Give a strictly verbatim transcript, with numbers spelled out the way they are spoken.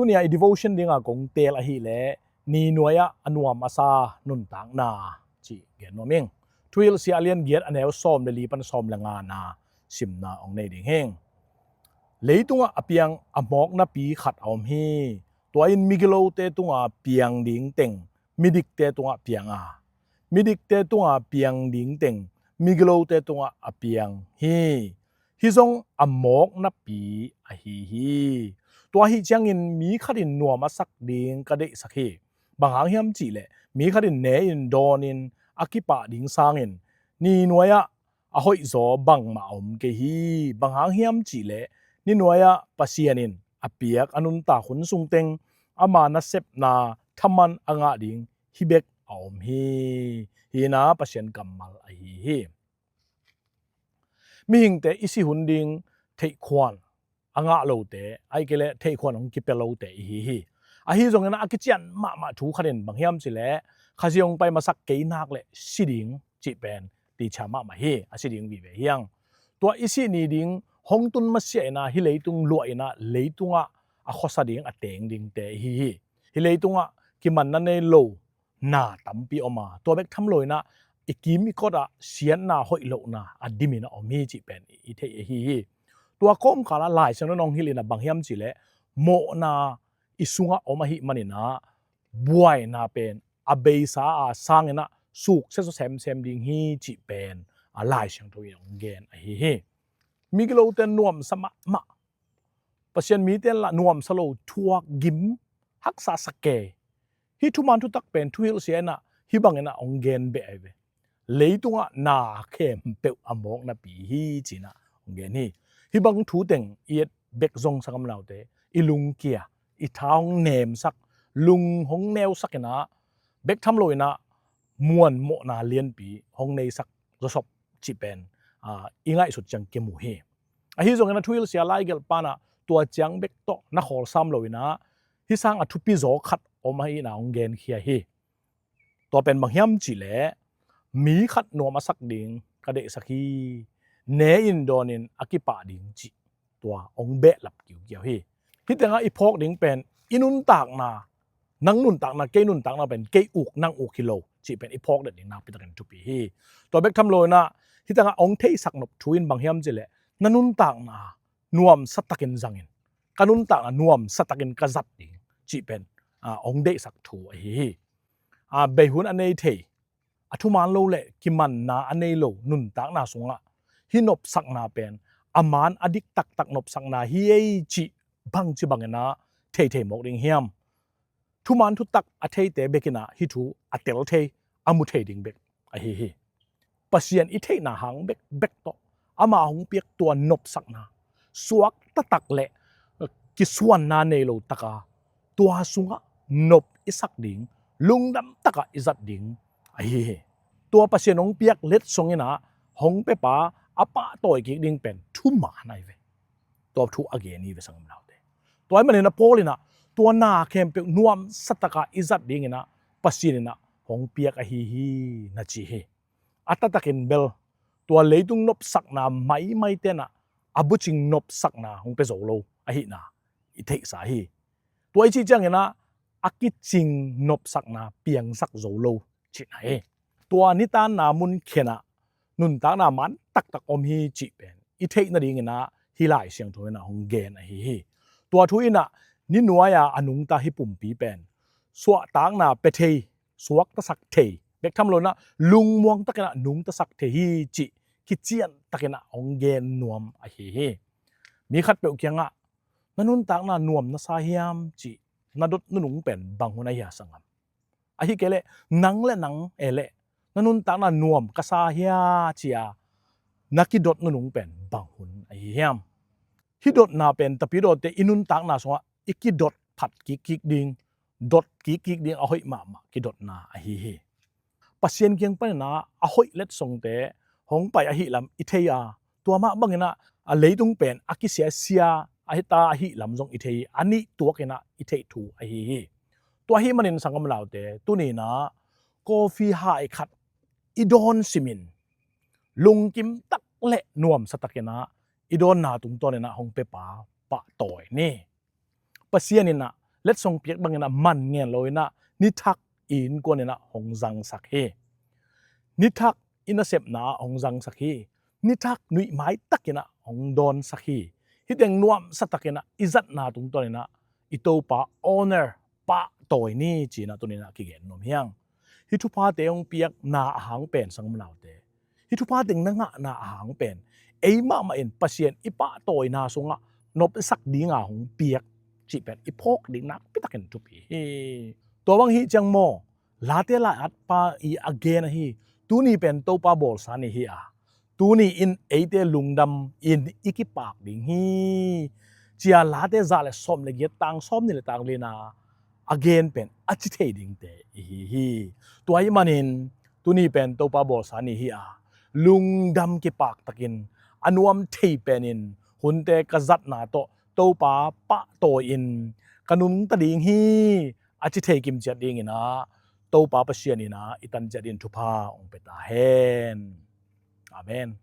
Nia i devotion dinga kong teel ahileh ni nuai-ah a nuam a sa nuntakna cih gen nuam ing. Thuhilhsia a lian giat a neu sawm le li pan sawm le ngana simna hong nei ding hing. Leitungah a piang a mawknapi khat a om hi. Tua in migilote tunga piang ding teng midikte tungah piang a, midikte tunga piang ding teng migilote tungah a piang hi. Hih zong a mawknapi ahi hi. Tua ahi ciangin mi khatin nuam a sak ding ka deihsak hi. Bang hang hiam cihleh mi khatin ne in dawnin a kipah ding sangin ni nuai-ah a hoihzaw bangmah a om kei hi. Bang hang hiam cihleh ni nuai-ah Pasian in a piak a nuntak hun sungteng ama nasepna thaman a ngah ding hih bek a om hi. Hih na Pasian kammal ahi hi. Mihingte i si hun ding theihkhuan a ngah lote, ahih kei leh theihkhuan hong kipia lote i hi hi. Ahi zongin a kician mahmah thu khatin bang hiam cihleh Khazih hong pai masak kei nak leh si ding cih pen ticha mahmah hi. A si ding vive hiang. Tua i sih ni ding hong tun masiah in ah hih leitung luah in ah leitungah a khuasa ding a teng dingte i hi hi. Hih leitungah kimanna nei lo na tampi om a, tua bek tham lo in ah i kim i kot ah siatna hoih lohna a dimin a om hi cih pen i theih ahi hi. Tua kawmkal ah Lai Siangtho in hong hilh in ah bang hiam cihleh mawhna i sungah om ahih manin ah buaina pen a beisa a sangin ah suksia zaw semsem ding hi cih pen a Lai Siangtho in hong gen ahi hi. Migilote nuamsa mahmah, Pasian mite in lah nuamsa lo, thuak gim haksa sa kei. Hih thuman thutak pen thuhilhsia in ah hih bangin ah hong gen beh ahi ve. Leitungah na khempeuh a mawknapi hi ci-in ah hong gen hi. Hih bang thu teng i et bek zong sanggam naute, i lungkia, i tha hong nemsak, lung hong neusak in ah bek tham lo in ah muanmawhna lianpi hong neisak zawsop cih pen i ngaihsut ciang kimu hi. Ahi zongin a thuhilhsia laigelh pan ah tua ciang bek tawh na khawlsam lo in ah hih sang a thupi zaw khat om ahihna hong genkhia hi. Tua pen bang hiam cihleh mi khat nuam a sak ding ka deihsak hi. Ne in dawnin a kipah ding cih tua hong behlap kiukiau hi. Hih tengah i phawk ding pen i nuntakna, nang nuntakna, kei nuntakna pen kei uk nang uk hi lo cih pen i phawk det ding nakpi takin thupi hi. Tua bek tham lo in ah hih tengah hong theisak nop thu in bang hiam cihleh na nuntakna nuamsa takin zangin, ka nuntakna nuamsa takin ka zat ding cih pen hong deihsak thu ahi hi. Beihun a nei thei, a thuman lo le kimanna a nei lo nuntakna sungah hih nopsakna pen a man a dik taktak nopsakna hi ei cih bangci bangin ah theithei mawk ding hiam? Thuman thutak a theite bekin ah hih thu a tel thei, a mu thei ding bek ahi hi. Pasian i theihna hang bekbek tawh ama hong piak tua nopsakna suak taktak le kisuanna nei lo taka tua sungah nop i sak ding, lungdam takah i zat ding ahi hi. Tua Pasian hong piak letsong in ah hong pepa a pahtawi kik ding pen thuman ahi ve. Tua thu a gen hi ve sanggam naute. Tua ahih manin a Paul in ah tua na khempeuh nuamsa takah i zat dingin ah Pasian in ah hong piak ahi hi na ci hi. A taktakin bel tua leitung nopsakna maimaite in ah a bucing nopsakna hong pia zo lo ahihna i theihsa hi. Tua i cih ciangin ah a kicing nopsakna piangsak zo lo cihna hi. Tua nitanna mun khen ah nuntakna man taktak om hi cih pen i theih nadingin ah hih Lai Siangtho in ah hong gen ahi hi. Tua thu in ah ni nuai-a a nungta hih pumpi pen suahtakna pia thei, suaktasak thei, bek tham lo in ah lungmuang takin ah nungtasak thei hi cih kician takin ah hong gen nuam ahi hi. Mi khatpeuh kiangah na nuntakna nuam na sa hiam cih na dot nunung pen bang hun ahi a sanggam? Ahi kei leh nang le nang e leh na nuntakna nuam ka sa hia ci-a na kidot nunung pen bang hun ahi hiam? Hih dotna pen tapidawte i nuntakna sungah i kidot phat kikkik ding, dot kikkik ding a hoih mahmah kidotna ahi hi. Pasian kiang panin ah a hoih letsongte hong pai ahih lam i thei a, tua mah bangin ah a leitung pen a kisiasia a hita ahih lam zong i thei hi. A nih tuakin ah i theih thu ahi hi. Tua ahih manin sanggam naute, tuni in ah coffee hai khat i dawn simin lungkim tak le nuamsa takin ah i dawnna tungtawnin ah hong pepa pahtawi ni. Pasian in ah letsong piak bangin ah man ngen lo in ah nithak i innkuan in ah hong zangsak hi. Nithak i nasepna ah hong zangsak hi. Nithak nuihmai takin ah hong dawnsak hi. Hih teng nuamsa takin ah i zatna tungtawn in ah i Topa honor, pahtawi ni ci-in ah tuni in ah kigen nuam hi hang. Hih thuphate hong piakna a hang pen, sanggam naute, hih thupha teng na ngahna a hang pen, ei mahmah in Pasian i pahtawina sungah nopsak dinga hong piak cih pen i phawk ding nakpi takin thupi hi. Tua bang hi ciang maw, Late lai-atpa i a gen ahi, tuni pen Topa bawlsa ni hi a, tuni in eite lungdam in i kipak ding hi, ci-a Late za le sawm le giat, tang sawmnih le tang li-na a gen pen a ci thei dingte i hi hi. Tua ahih manin tuni pen Topa bawlsa ni hi a, lungdam kipak takin a nuam thei penin hunte ka zatna tawh Topa pahtawi in ka nungta ding hi, a ci thei kimciat dingin ah Topa Pasian in ah i tan ciat in thupha hong pia ta hen. Amen.